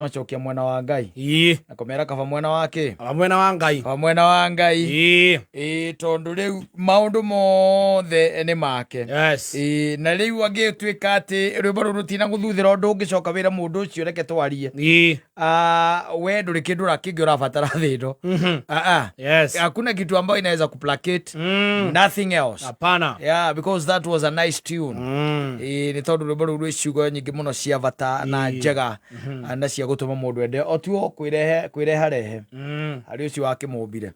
Macokia mwena wa Ngai. Na kũmera kaba mwena wa kĩ? Kaba mwena wa Ngai. Kaba mwena wa Ngai. Ĩĩ, tondũ rĩu maũndũ mothe nĩ make. Ĩĩ, na rĩu angĩtuĩka atĩ rwĩmbo rũu rũtina gũthuthĩra ũndũ ũngĩcoka wĩra mũndũ ũcio reke twarie. Ah, we ndũrĩ kĩndũ kĩngĩ ũrabatara thĩ ĩno. Ah, ah. Hakuna kitu ambayo inaweza kuplacate. Nothing else. Hapana. Yeah, because that was a nice tune. Ĩĩ, nĩ tondũ rwĩmbo rũu rwĩ ciugo nyingĩ mũno cia bata na njega na cia gũtũma mũndũ ende o tuo kwĩrehe kwĩreharehe harĩ ũcio wakĩmũmbire.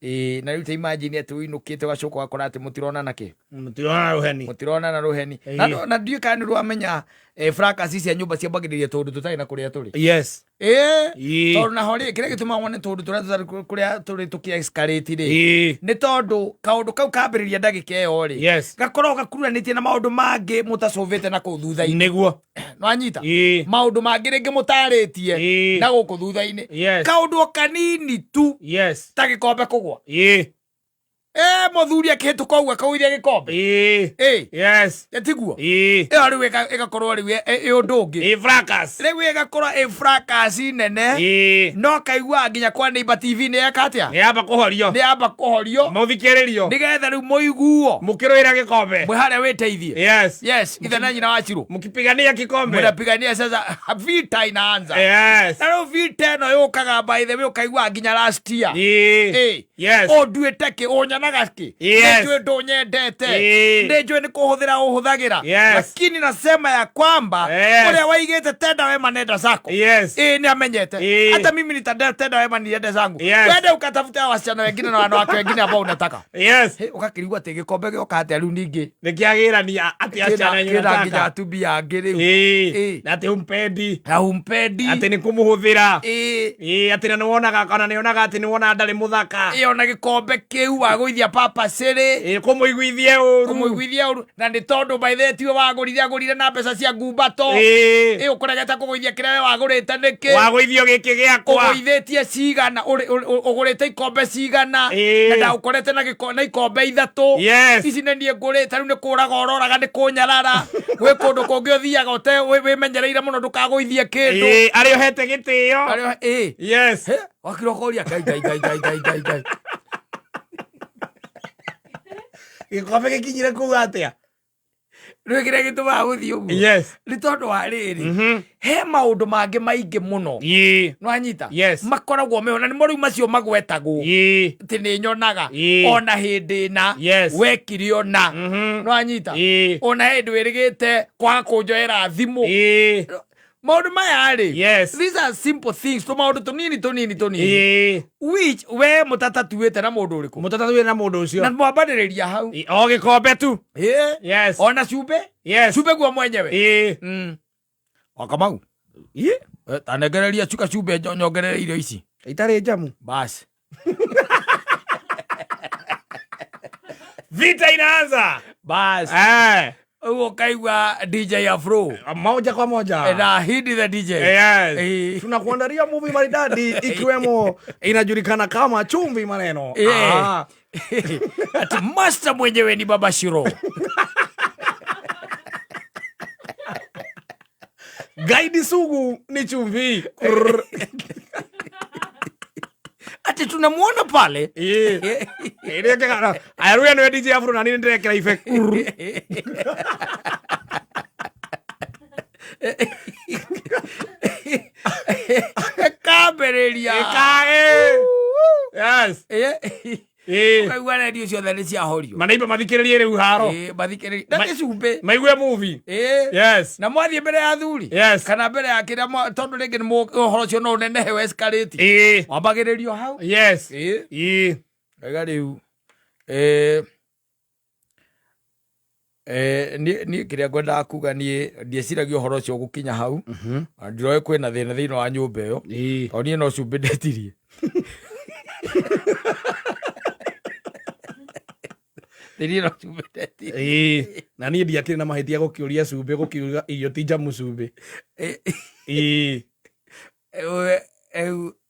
Ĩĩ, na rĩu ta imagine atĩ ũinũkĩte ũgacoka ũgakora atĩ mũtironana kĩ? Mũtironana rũheni. Mũtironana rũheni. Na ndiũĩ kana nĩ rwamenya fracas cia nyũmba ciambagĩrĩria tũndũ tũtarĩ na kũrĩa tũrĩ. Ĩĩ, tondũ naho rĩ, kĩrĩa gĩtũmaga wone tũndũ tũrĩa tũtarĩ kũrĩa tũrĩ tũkĩ escalate rĩ, nĩ tondũ kaũndũ kau kambĩrĩria ndagĩka ĩyo rĩ, gakoragwo gakuruhanĩtie na maũndũ mangĩ mũtacũvĩte na kũu thutha-inĩ. Nwanyita? Maũndũ mangĩ rĩngĩ mũtarĩtie na gũkũ thutha-inĩ. Kaũndũ o kanini tu ta gĩkombe kũgwa. Mũthuri akĩhĩtũka ũguo akagũithia gĩkombe. Tiguo? Ĩyo rĩu ĩgakorwo rĩu ĩ ũndũ ũngĩ. Ĩ fracas. Rĩu ĩgakorwo ĩ fracas nene. No kaigua nginya kwa neighbor TV nĩ yeka atĩa? Nĩ yamba kũhorio. Nĩ yamba kũhorio. Mũthikĩrĩrio. Nĩgetha rĩu mũiguo. Mũkĩrũĩra gĩkombe. Mwĩ harĩa wĩteithie. Yes, ithe na nyina wa Chirũ. Mkipigania kikombe. Mnapigania sasa vita inaanza. Na rĩu vita ĩno yũkaga by the way ũkaigua nginya last year. Ũnduĩte kĩ? Ũnyonaga kĩ? Nĩnjũĩ ndũnyendete. Nĩnjũĩ nĩ kũhũthĩra ũhũthagĩra. Lakini nasema ya kwamba ũrĩa waigĩte tenda wema nenda zako. Nĩ amenyete. Hata mimi nitatenda wema niende zangu. Wende ukatafute wasichana wengine na wanawake wengine ambao unataka. Hey, ũgakĩrigwo atĩ gĩkombe gĩoka atĩa rĩu ningĩ? Nĩkĩagĩrania atĩ asichana Kĩna nginya unataka. atumia angĩ rĩu. Na atĩ humpendi. Na humpendi. Atĩ nĩ kũmũhũthĩra. Atĩ na nĩwonaga kana nĩonaga atĩ nĩwona ndarĩ mũthaka. Ona gĩkombe kĩu wagũithia papa cĩrĩ. Kũmũiguithie ũru. Kũmũiguithia ũru. Na nĩ tondũ by the way tiwe wagũrire, agũrire na mbeca cia ngumbato. Ũkũregete kũgũithia kĩrĩa we wagũrĩte nĩkĩ? Wagũithio gĩkĩ gĩakwa. Ũgũithĩtie cigana, ũgũrĩte ikombe cigana. Na ndagũkorete na na ikombe ithatũ. Ici nĩ niĩ ngũrĩte, rĩu nĩ kũraga ũroraga nĩ kũnyarara. Gwĩ kũndũ kũngĩ ũthiaga wĩmenyereire mũno ndũkagũithie kĩndũ. Arĩa ũhete gĩtĩo. Arĩa ũhe-. He, wakira ũkoria, Ngai, Ngai, Ngai, Ngai, Ngai, Ngai, Ngai. Gĩkombe gĩkinyire kũu atĩa? Rĩu kĩrĩa gĩtũmaga gũthiĩ ũguo nĩ tondũ wa rĩrĩ, he maũndũ mangĩ maingĩ mũno. Nĩwanyita? Makoragwo meho na nĩmo rĩu macio magwetagwo atĩ nĩ nyonaga ona hĩndĩ ĩna wekire ona. Nĩwanyita? Ona hĩndĩ wĩrĩgĩte kwaga kũnjoera thimũ. Maũndũ maya rĩ, these are simple things, tũmaũndũ tũnini tũnini tũnini which we mũtatatuĩte na mũndũ ũrĩkũ? Mũtatatuĩte na mũndũ ũcio. Na mwambanĩrĩria hau. O gĩkombe tu. Ona cumbĩ. Cumbĩ guo mwenyewe. Wakamau. Tanengereria chuka cumbĩ nyongerere irio ici. Itarĩ njamu. Basi. Vita inaanza. Basi. Ũguo ũkaigua DJ Afro. Moja kwa moja. Na Hidi the DJ. Tunakuandalia movie maridadi ikiwemo inajulikana kama Chumvi Maneno. Ati master mwenyewe ni Baba Shiro. Gaidi sugu ni chumvi. Ati tunamuona pale. Aruya niwe DJ Afro na nini ndirekera ife. Kambĩrĩria. Yes. Ũkaigua redio ciothe nĩ ciahorio. Maneiba mathikĩrĩrie rĩu haro. Mathikĩrĩrie. Na nĩ cumbĩ. Maigue movie. Na mwathiĩ mbere ya athuri. Kana mbere ya kĩrĩa tondũ rĩngĩ nĩ ũhoro ũcio no ũnenehe we escalate. Wambagĩrĩrio hau. Wega rĩu. Niĩ kĩrĩa ngwendaga kuga niĩ ndieciragia ũhoro ũcio ũgũkinya hau. Na ndiroĩ kwĩna thĩna thĩinĩ wa nyũmba ĩyo. Tondũ niĩ no cumbĩ ndetirie. Niĩ no cumbĩ ndetirie. Na niĩ ndiakĩrĩ na mahĩtia gũkĩũria cumbĩ, gũkiuga irio ti njamu cumbĩ.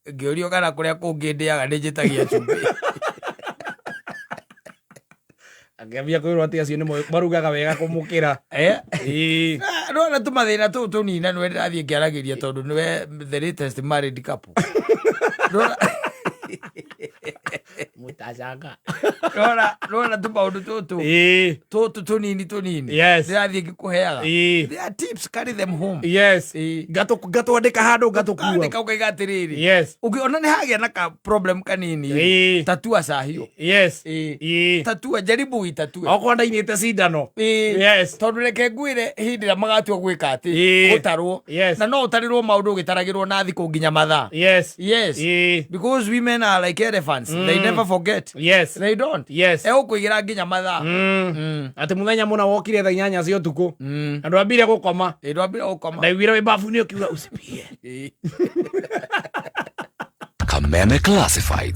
Ngĩũrio kana kũrĩa kũngĩ ndĩaga nĩ njĩtagia cumbĩ. Akĩambia kwĩrwo atĩ acio nĩmo marugaga wega kũmũkĩra. Nĩwona tũmathĩna tũu tũnini na nĩwe ndĩrathiĩ ngĩaragĩria tondũ nĩwe the latest married couple. Mutacanga. Nĩwona tũmaũndũ tũtũ tũtũ tũnini tũnini ndĩrathiĩ ngĩkũheaga. They are tips, carry them home. Ngatwandĩka handũ ngatũkua. Andĩka ũkaiga atĩrĩrĩ, ũngĩona nĩ hagĩa na ka problem kanini, tatua sahio. Tatua, jaribu uitatue. Okorwo ndainĩte cindano. Tondũ reke ngwĩre, hĩndĩ ĩrĩa magatua gwĩka atĩ gũtarwo, na no ũtarĩrwo maũndũ ũgĩtaragĩrwo na thikũ nginya mathaa. Yes, because women are like elephants, they never forget. They don't. Egũkũigĩra nginya mathaa. Atĩ mũthenya mũna wokire thaa 8 cia ũtukũ na ndwambire gũkoma. Ndwambire gũkoma. Ndaiguire wĩ babu-inĩ ũkiuga usipige. Kameme Classifieds.